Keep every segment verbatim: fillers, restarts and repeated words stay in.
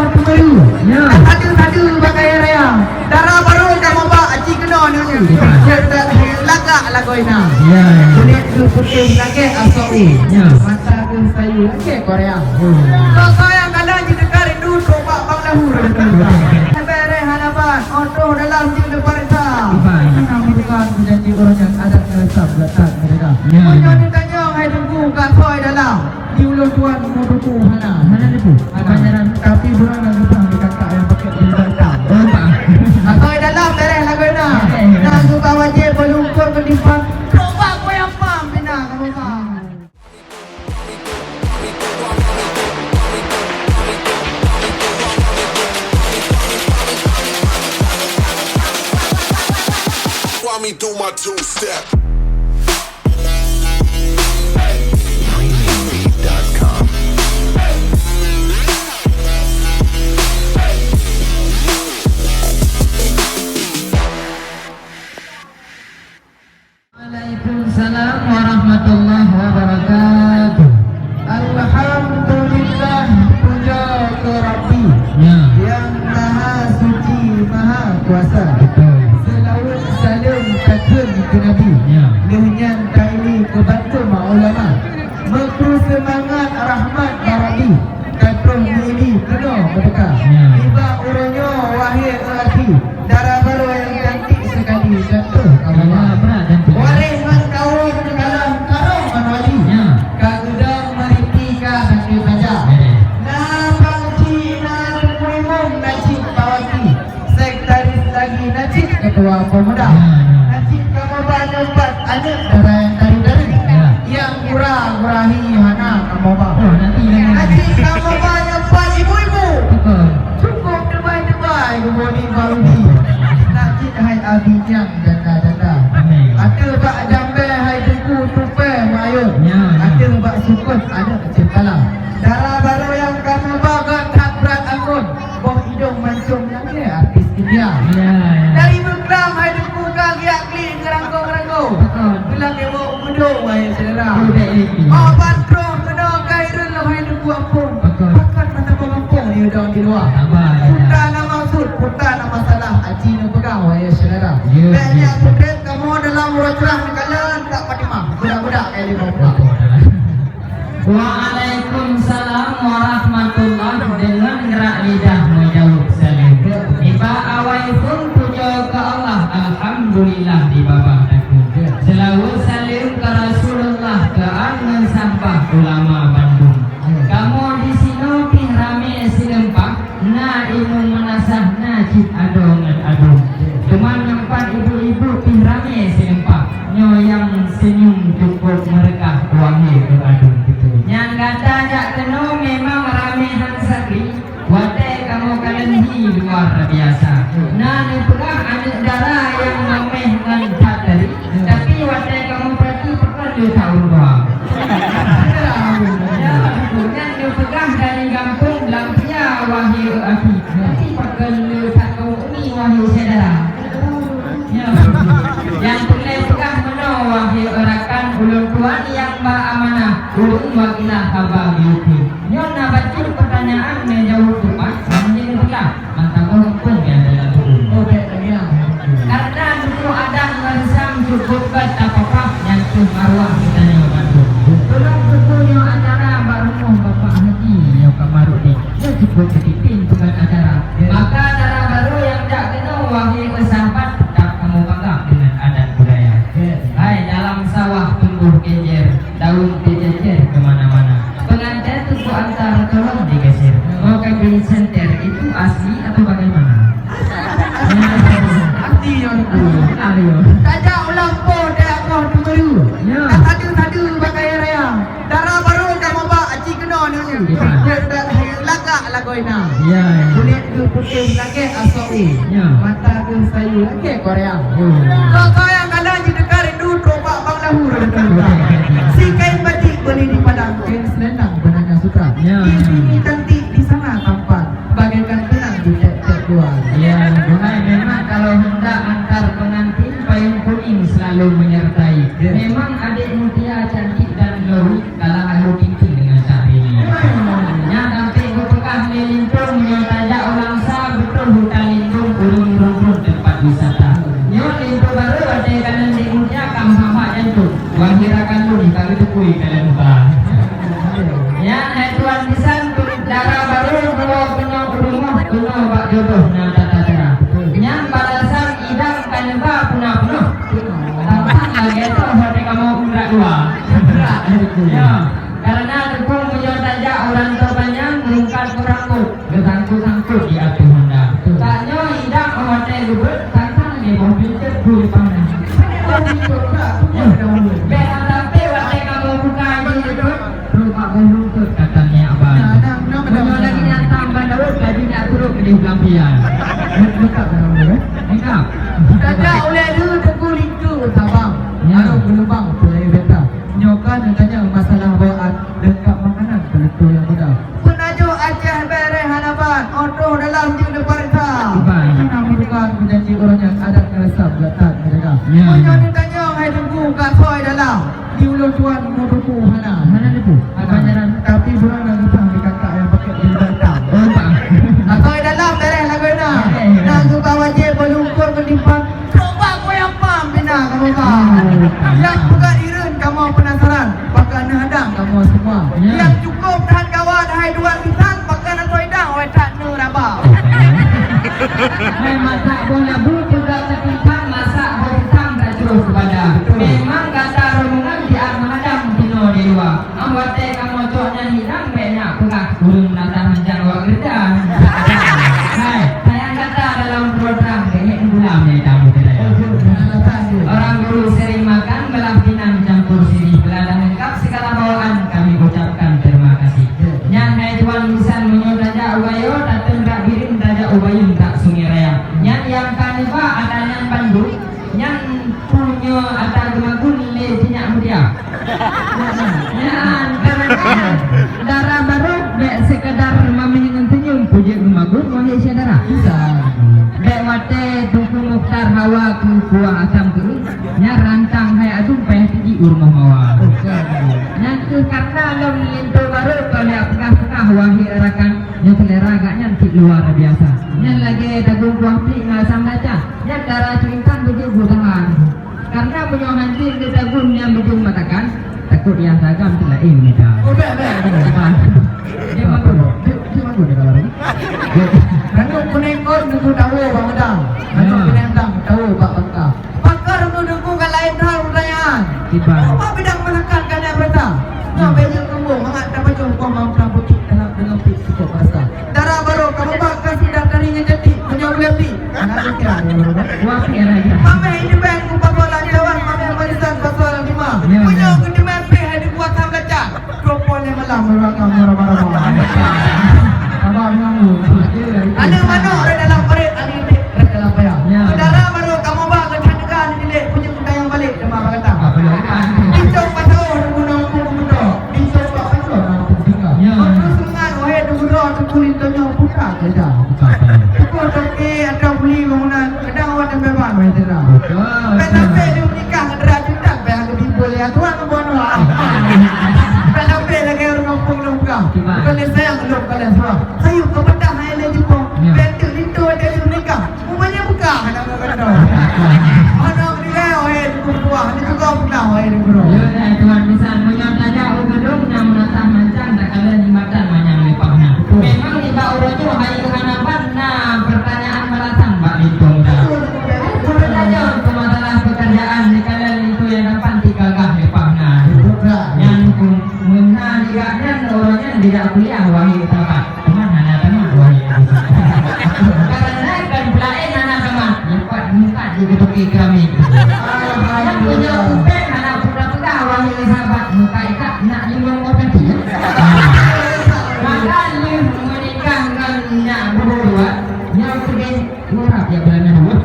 Pemeru. Ya. Sadu-sadu bak kaya raya. Dara barô ka mubak aci keunoe nyoe. Ya. Cek dak lagak lagoe na. Ya, ya. Kulét geuh putéh lagèe asok ie. Ya. Mata geuh sayu lagèe Korea. Oh. Soe-soe nyang kalon jiteuka rindu trok bak Bang Dahur. Betul. Sabe reh hana ban, oh troh dalam jeuet neupareksa. Betul. Hana meuruka janji ureueng nyang adat ngeresap geutak meudeda. Ya, ya. Meunyoe neutanyong hai Teungku ka soe dalam. Di ulôn tuan meutuku hana. Hana nipu. Hana. Panjaran. Tapi beurang lam geupah di kakak nyang pakai baju hitam. Oh, tak. Atau dalam beres lagu na. Eh, eh, eh. Nak geupah wajib belungkot ke dipan. Coba goyang pam pina kamu pam. Let me do my two step. Waalaikumsalam warahmatullahi wabarakatuh. Alhamdulillah, puja keu Rabbi. Ya. Nyang Maha Suci, Maha Kuasa. Betul. Seulaweuet saleuem takheun keu Nabi. Ya. Lheueh nyan taili keu bantu ulama. Meukrue seumangat rahmat bak Rabbi. Ka troh meuili keunoe meuteuka. Ya. Nibak uroe nyoe, wahé akhi, dara barô nyang cantik sekali ka troh ka mubah. Ya, berat cantik. Waréh ngon kawin, kalon karong ngon wali. Ya. Ka geudong meuriti ka sakét saja. Ya. Na Bang Cik, na Teungku Imum, na cit Pak Wati. Sekretaris lagi na cit ketua pemuda. Ya, ya. Na cit kamoe ba nyoe pat aneuk dara nyang tari-tari. Ya. Nyang gura-gura hi hana kamoe ba. Oh, nanti lagi. Na cit kamoe ba nyoe pat ibu-ibu. Betul. Cukup tebai-tebai geubo di Bang Udi. Na cit hai abi nyang janda-janda. Amin. Ateueh bak jambé hai Teungku tupée mayot. Ya, ya. Ateueh bak sukon aneuk ceumpala. Dara barô nyang kamoe ba göt that brat anggun. Boh idong mancung lagèe artis India. Ya, ya. Dari Meuklam hai Teungku ka geujak klik ngeuranggo-ngeuranggo. Betul. Geulakèe woe u Meudok wahé syedara. Betul, betul. Oh, ban troh meunoe ka hireuen lom hai Teungku Ampon. Betul. Pakat mata bang Ampon di udang di luwa. Sabar, ya. Peue na maksud, peue na masalah, aci neupeugah wahé syedara. Ya, ya. Bèk nyak peutrép kamoe dalam uroe ceurah neukalon Kak Fatimah. Budak-budak kayak di bawah. Betul. Waalaikumsalam warahmatullah, deungon grak lidah meujaweueb saleuem. Nibak awai phon pujoe keu Allah, alhamdulillah di babah takue. Seulaweuet saleuem keu Rasulullah, keu an ngon sahbah ulama bandum. Kamoe disinoe pih ramé sileumpat, na imum meunasah, na cit adoe ngon adum. Teuma nyang pat ibu-ibu pih ramé sileumpat. Nyoe nyang seunyum cukup meureukah wahé keu adum. Nyang gata jak keunoe memang ramé han sakri, watèe kamoe kalon hi luar biasa. Na neupeugah aneuk dara nyang mamèh ngon that tadi, tapi watèe kamoe peurati pakon lé that ureueng dua. Ya, nyan neupeugah dari gampông Blang Pia wahé api, tapi pakon lé that kamoe umi wahé syedara. Ya. Nyang peureulèe peugah meunoe, wahé rakan ulôn tuan nyang ba amanah, ulôn wakilah haba geuyue kheun. Nyoe na bacut peutanyaan meujaweueb teumpat, ban jeuet neupeugah, ban saboh mumpung nyang dalam tu'un. Oh, bèk lagèe nyan. Karena buku adat ngon reusam cukup gèt tapapah, nyan kheueh maruah geutanyoe bandum. Tulông peutuh nyoe acara bak rumoh Bapak Haji nyoe Kamarudin. Nyoe cukup teupimpin peugöt acara. Ya. Maka dara barô nyang jak keunoe, wahé sahabat, teutap kamoe bangga deungon adat budaya. Ya. Hai, dalam sawah tumbuh genjer, daun teucecer keu mana-mana. Pengantin teungku anta tolong digeser. Ya. Mau kambing senter itu asli atau bagaimana? Asli, ya, Teungku. Benar, ya. Tajak ulang po, tajak koh teumuru. Ya. Ka sadu-sadu bak kaya raya. Dara barô ka mubak aci keunoe nyoe. Iya. Lagak lagoe na. Iya, iya. Kulét geuh putéh lagèe asok ie. Iya. Mata geuh sayu lagèe Korea. Oh. Soe-soe nyang kalon jiteuka rindu trok bak Bang Dahur. Betul, betul. Si kain batik beli di Padang, kain selendang benangnya sutra. Iya, iya. Di sini cantik, di sana tampan, bagaikan benang di tiap-tiap dua. Iya, Teungku. Hai, memang kalau hendak antar pengantin, payung kuning selalu menyertai. Iya. Memang adik mutia cantik dan glowing. Kalah ayu tinggi dengan Syahrini. Nyang cantik geupeugah lé lintong meunyoe Bak jodoh nyang tata cara. Nyang balasan idang ka neuba puna peunoh. Tantang lagèe toh watèe kamoe urat dua. Ya, karena dukung meunyoe tajak urang toh panyang, meurungkat urang bot, geusangkut-sangkut di ateueh honda. Tanyoe idang watèe geubeuet, tantang lé boh pinteue bui pandang. Bèk sampai watèe kamoe buka jih, Trok bak boh lungkot kata nyak ban. Nah, nah, nah, nah, Meunyoe nah, lagi nah. Nyang tam ban Daud, laju nyak turot keudeh beulampian. Lengkap dah nama dia, eh? Lengkap. Tajak ulèe lheueh teungku lingkeu sabang. Ya. Arok geulubang peulai beta. Nyoe kan tanya masalah bawaan lengkap makanan keuleupah nyang muda. Peunajoh Aceh bereh hana ban, otoh dalam jeuet neupareksa. Ban. Hana meuruka meujanji ureueng nyang adat ngeurasam geutan merdeka. Ya, Meunyoe ya. Ditanyong hai teungku ka soi dalam. Di ulôn tuan meubuku hana. Hana buku. Hana. Tapi bunoe na geupah di kakak nyang pakai jilbab itam. Oh, tak. Atau dalam bereh lagu na. Bereh, bereh. Na geupah wajéb beulungkot meutimpang. Coba goyang pam bina kamoe ka. Oh, tak. Nyang peugah ireuen kamoe penasaran. Pakon na hadang kamoe semua. Ya. Nyang cukup that kawan hai tuan bisan. Pakon na soidang wai that Hai masak boh labu peugah keutukan, masak boh itam tacroh keupada. Betul. Memang gata rombongan jiak meuhadang tinoe di luwa. Am watèe kamoe cok nyan hilang, bèk nyak peugah ureueng meunasah mancang awak geureuda. Hai, sayang gata dalam program, keuhek gulam nyang itam putih raya. Orang guru sering makan, belah pinang campur sirih, belah dah lengkap segala bawaan, kami ucapkan terima kasih. Nyan hai tuan bisan, meunyoe tajak u Gayo, tateun bak Bireuen, tajak u Bayeuen bak Sungai Raya. Nyan nyang ka neuba ata nyan bandum, nyan peue nyoe ata geumagun lé sinyak mulia. Nyan, karena dara barô bèk sekadar mamèh ngon seunyum, peue jeuet geumagun wahé syedara. Bèk watèe Teungku Mukhtar hawa keu kuah asam keureung, nyan rantang hai adum payah tiji u rumoh mawa. Nyan kheueh karna lom linto barô ka lheueh peugah-peugah wahé rakan, nyoe seulera gak nyan cit luar biasa. Nyan lagèe dagueng kuah plik ngon asam daca, nyan dara ceuingkan beujeuet butahan. Karna meunyoe hanjeuet geudagueng nyan beujeuet matakan, takot nyang tagam teulaén mita. Oh, bèk, bèk, bèk. Bah. Dia mampu. Dia, dia mampu dia kalau ni. Ranub kunéng kon nunggu tawoe bak meudang. Ranub kunéng dang tawoe bak bangka. Pakon meununggu ka laén that peutanyaan. Kiban. Apa bidang masyarakat ka na berita? Nyoe bejeuet keumbong mangat tapajoh kuah mamplam putik dalam deungon pik sikok basa. Dara barô kamoe bak ka sida tari ngon cantik, meunyoe ulèe pik. Anak leukia. Wah, pik anak leukia. Mamèh idubeng ku pasoe lam jawan, mamèh barisan pasoe lam jima. Ya, meunyoe ya. Geuteumé pih hai dibuat sam gaca. Dua puluh lima malam meuraka meuraba-raba. Sabar mengganggu. Ada manok rot dalam parit, ada iték rot dalam paya. Ya. Saudara baru kamu ba ke tangga di bilik, punya kutayang balik, demam berkata. Apa lagi? Dicok pasau, guna hukum guna. Dicok pasau, guna hukum tinggal. Ya. Kau terus semangat, wahai gubernur, aku kulit tanya, buka kerja. Buka kerja. Pukul toke atau beli bangunan, kadang awak dan beban, wahai saudara. Betul. Sampai dia menikah, saudara, cinta, sampai aku timbul, ya Tuhan, Bèk sampai lagèe ureueng gampông lôn peugah. Kiban. Bukan lé sayang lôn, bukan lé suah. Sayup keu patah hai lé jipong. Ya. Bèk teuk linto watèe lôn nikah. Rupanya buka anak muda. Anak nilai, oh, eh, dukung tuah. Ni juga pernah, oh, eh, dukung. Ya, ya, Tuhan, misal, meunyoe tajak u geudong nyang meunasah mancang, takalon jimatan manyang leupah na. Betul. Memang nibak uroe nyoe, hai keuhanapan, na pertanyaan balasan bak linto muda. Betul, betul, betul. Guru tajak keu masalah pekerjaan, takalon linto nyang dapat Gagah leupah na. Nyan pun, meuna nibak nyan, uroe nyan dijak kuliah, wahé sahabat. Teuma hana tamat, wahé. Karena kan peulaén hana tamat, leupah muka di geuteuki keramik. Nyan punya kupeng hana peugah-peugah, wahé sahabat, muka ikat nak limong boh kaki. Maka lheueh meunikah ngon nyak bubu dua, nyoe keudeh Urap ya bulan dua.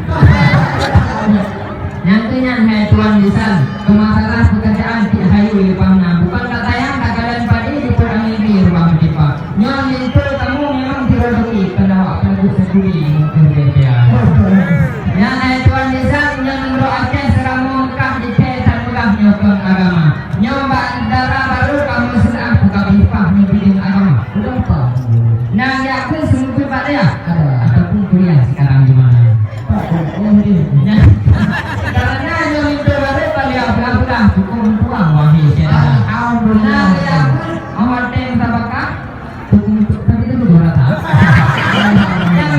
Nyang keu nyan hai tuan bisan, keu masalah pekerjaan cit hayeue leupah na. Bukon ka sayang takalon padé jipôt angén di ruang meutimpa. Nyoe linto kamoe memang direzeki keu awak peuleubut seukuri mungkén rupiah. Nyan hai tuan bisan, nyoe nanggroe Aceh seuramoe Mekah jithèe that peugah nyoe keu agama. Nyoe bak dara barô kamoe seulah buka bipah nyoe bideueng agama. Udah apa? Nah, ya aku seumeubeuet bak dayah. Ada. Ataupun kuliah sekarang di mana? Pak, oh, oh, di. Nah, karena nyoe linto barô bak dayah belah-belah huköm tuang wahé syedara. Alhamdulillah. Nah, ya aku awak tem tabaka huköm untuk tadi itu juara tak? Yang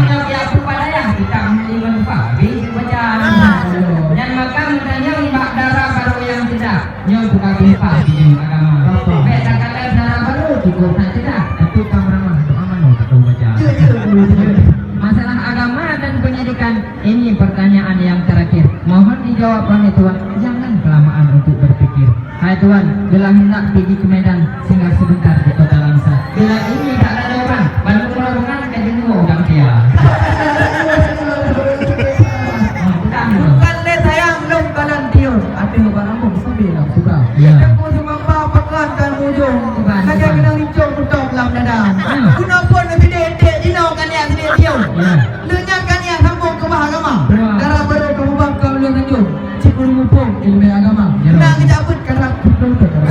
Bukan tumpah di agama. Apa? Bèk takalon dara barô, cukup that ceudah. Tapi ka meuramah, doa manoe tak tahu baca. Ya, ya, ya, ya. Masalah agama dan pendidikan, ini pertanyaan yang terakhir. Mohon dijawab oleh Tuan, jangan kelamaan untuk berpikir. Hai Tuan, bila hendak pigi ke Medan, singgah sebentar di Kota Langsa. Bila ini tak ada orang, baru rombongan ka jeuet udang dia. Bukan lé sayang lom kalon tiur, ateueh barang bông sambil lam suka. Ya. Teungku seumapa pakon tan mujông, saja keunong rincong beutông lam dada. Ya. Guna pun sidék-sidék jinoe ka niat sidék tiur. Ya. Lheueh nyan ka niat sambông keubah agama. Ya. Dara barô ka mubah ka ulôn sanjong. Cit ureueng muphom ileumèe agama. Ya. Na geujak beuet karab. Betul, betul,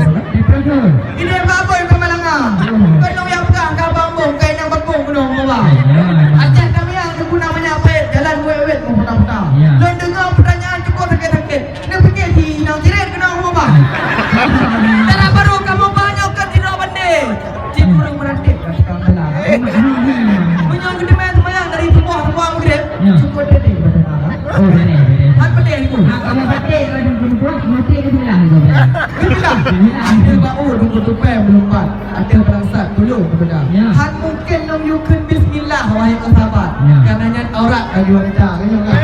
betul. Idéh baboi peumalanga. Hmm. Keunoe nyang peugah ka bambông, ka inong bakong keunoe meuba. Ya, ya. Aceh Tamiang geupeugah manyak pét, jalan wét-wét meuputa-puta. Ya. Lôn deungoe peutanyaan cukôp sakét-sakét. Neupike si inong jiret keunoe meuba. Dara barô ka meuba nyoe ka sidroe bandé. Cit ureueng meuratéb ka tukang bela. Meunyoe geuteumé seumayang dari suboh sampoe maghrib, ya, cukôp teudeh badan Allah. Oh, beutôi, beutôi. Han peudeh, Teungku. Ah, kamoe batik, kalau Teungku buat, mati ke bilang, Teungku, bilang. Ke bilang? Bilang. Ada bau, Teungku, tupai meulumpat. Ada berasak, tulung, Teungku, dah. Ya. Han mungkin lôn yue kheun bismillah, wahai sahabat. Ya. Karena nyan aurat bagi wanita, kan, ya, kan?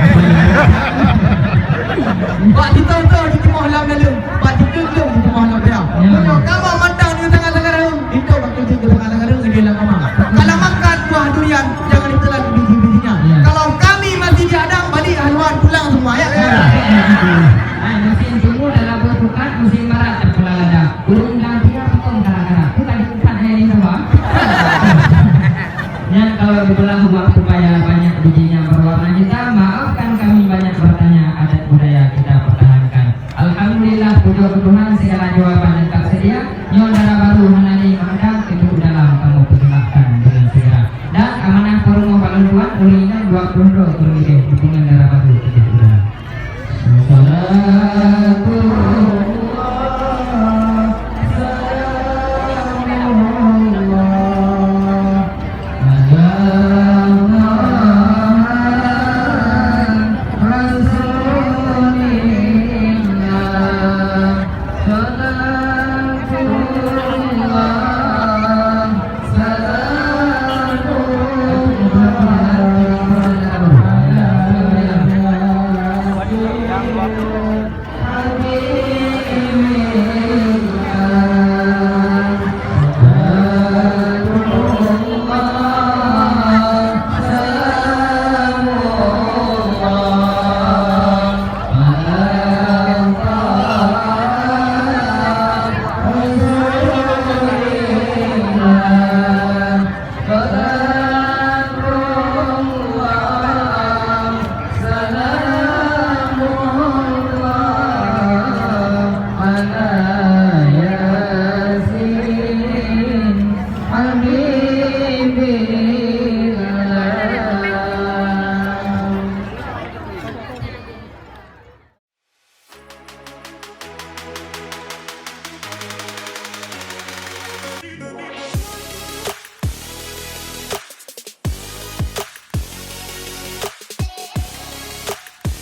Bak sitoe-toe jitimoh lam naleueng, bak sikeue-keue jitimoh lam pia. Ya. Meunyoe kamoe mantong di tangah-tangah reueng, itu waktu itu tangah-tangah reueng di dalam kamar. Kalau makan buah durian, jangan ditelan biji-bijinya. Ya. Kalau kami masih dihadang, balik haluan pulang semua, ya. Ya. Ah, musim timu dalam berpukat, musim barat terpula lada. Ureueng lam pia potong gara-gara. Tu tadi empat hari ni sama. Nyan kalau dibelah waktu payah banyak biji nyang berwarna hitam, maafkan kami banyak bertanya, adat budaya kita pertahankan. Alhamdulillah, pujoe keu Tuhan, segala jawaban lengkap sedia. Nyoe dara barô hana lé maka keuneuk dalam kamoe peusilahkan dengan segera. Dan amanah peurumoh balon tuan, ulih nyan dua puluh droe keu leubeh dukungan dara barô tujoh udara. Salatu